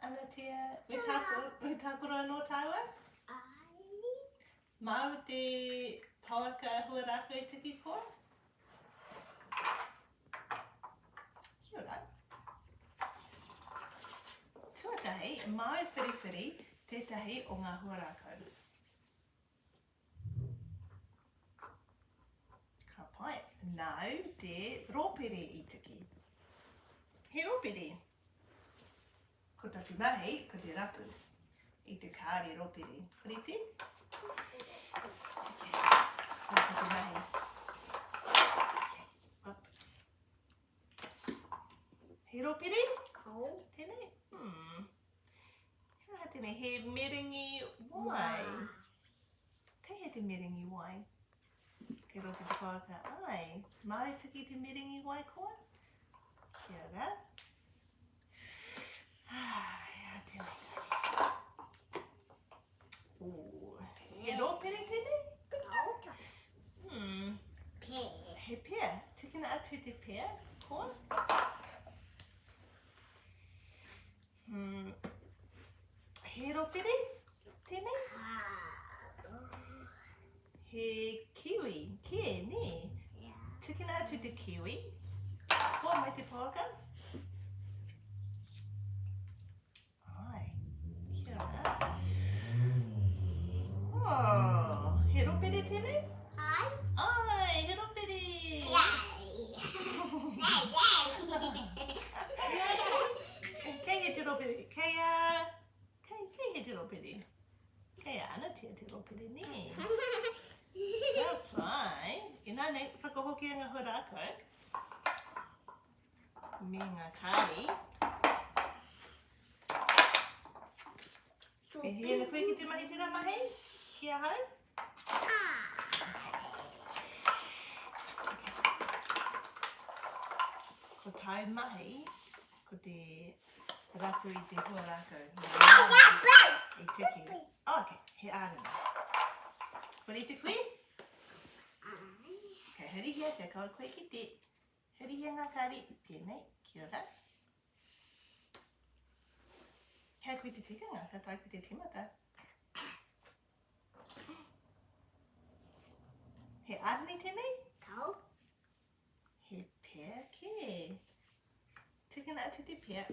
Anatea, me tākoro, me tākoro anō tāua? Ai. Māu te pouaka hua rākau e tiki koa? Kia ora. Tuatahi, māu whiriwhiri tētahi o ngā hua rākau. Ka pai. Nāu te rōpere i tiki. He rōpere. Ko taku mahi, ko te rapu i te kāri rōpere. Ko rite? Okay. Ko taku mahi. Okay. Up. He rōpere? Ko. Tēnei? Hmm. He aha tēnei? He merengi wai. Kei hea te merengi wai? Kei roto te pouaka. Ai, māu e tuki te merengi wai koa? Kia ora. Ah, he aha tēnei kai? Ooh, he rōpere tēnei? Hmm. Pea. He pea. Tukuna atu te pea, koa? Hmm. He ropere tēnei? He kiwi, kē, nē? Yeah. Tikina atu te kiwi. Hoa mai te pouaka. Ai, kia ora. Oh, he ropere tēnei? Ai. Ai, he ropere. Kei he te ropere. Kei a... Kei, kei he te ropere. Kei a Anatea te ropere, nē? Ka pai. Inā nei, whakahokia ngā hua rākau. Me ngā kāri. E hia ana koe ki te mahi tērā mahi? Ki ahau? Okay. Ko tāu mahi, ko te rapu i te hua rākau. I tiki. Oh, okay, he ārena. Ko rite koe? Okay, hurihia, kia kaua koe ki te. Hurihia ngā kāri, tēnei, kia ora. Kei koe te tikanga, ka tae koe te timata. He ārani tēnei? Kau. He pea kē. Tikina atu te pea.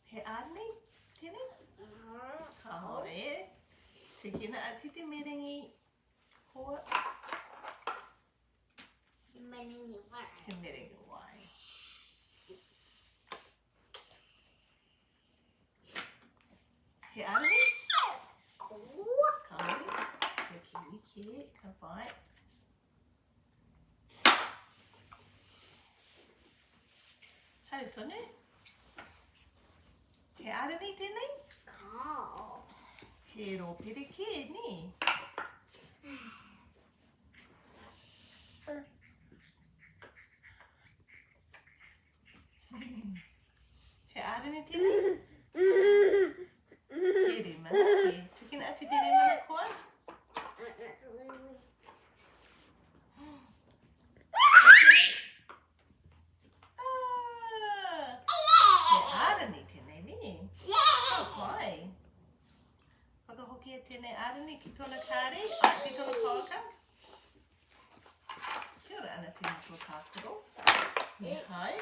He ārani tēnei? Kāore. Tikina atu te merengi. Hoa. He merengi wai. He merengi wai. He ārani? Koa. Kāore. He kiwi kē, ka pai. Haere tonu. He ārani tēnei? Kao. He rōpere kē, nē? He ārani tēnei? He rimana kē. Tikina atu te rimana koa? He ārani tēnei, nē? Ka pai. Whakahokia tēnei ārani ki tōna kāri, ki tōna pouaka. Kia ora ana tēnei tō tākaro. Me hai.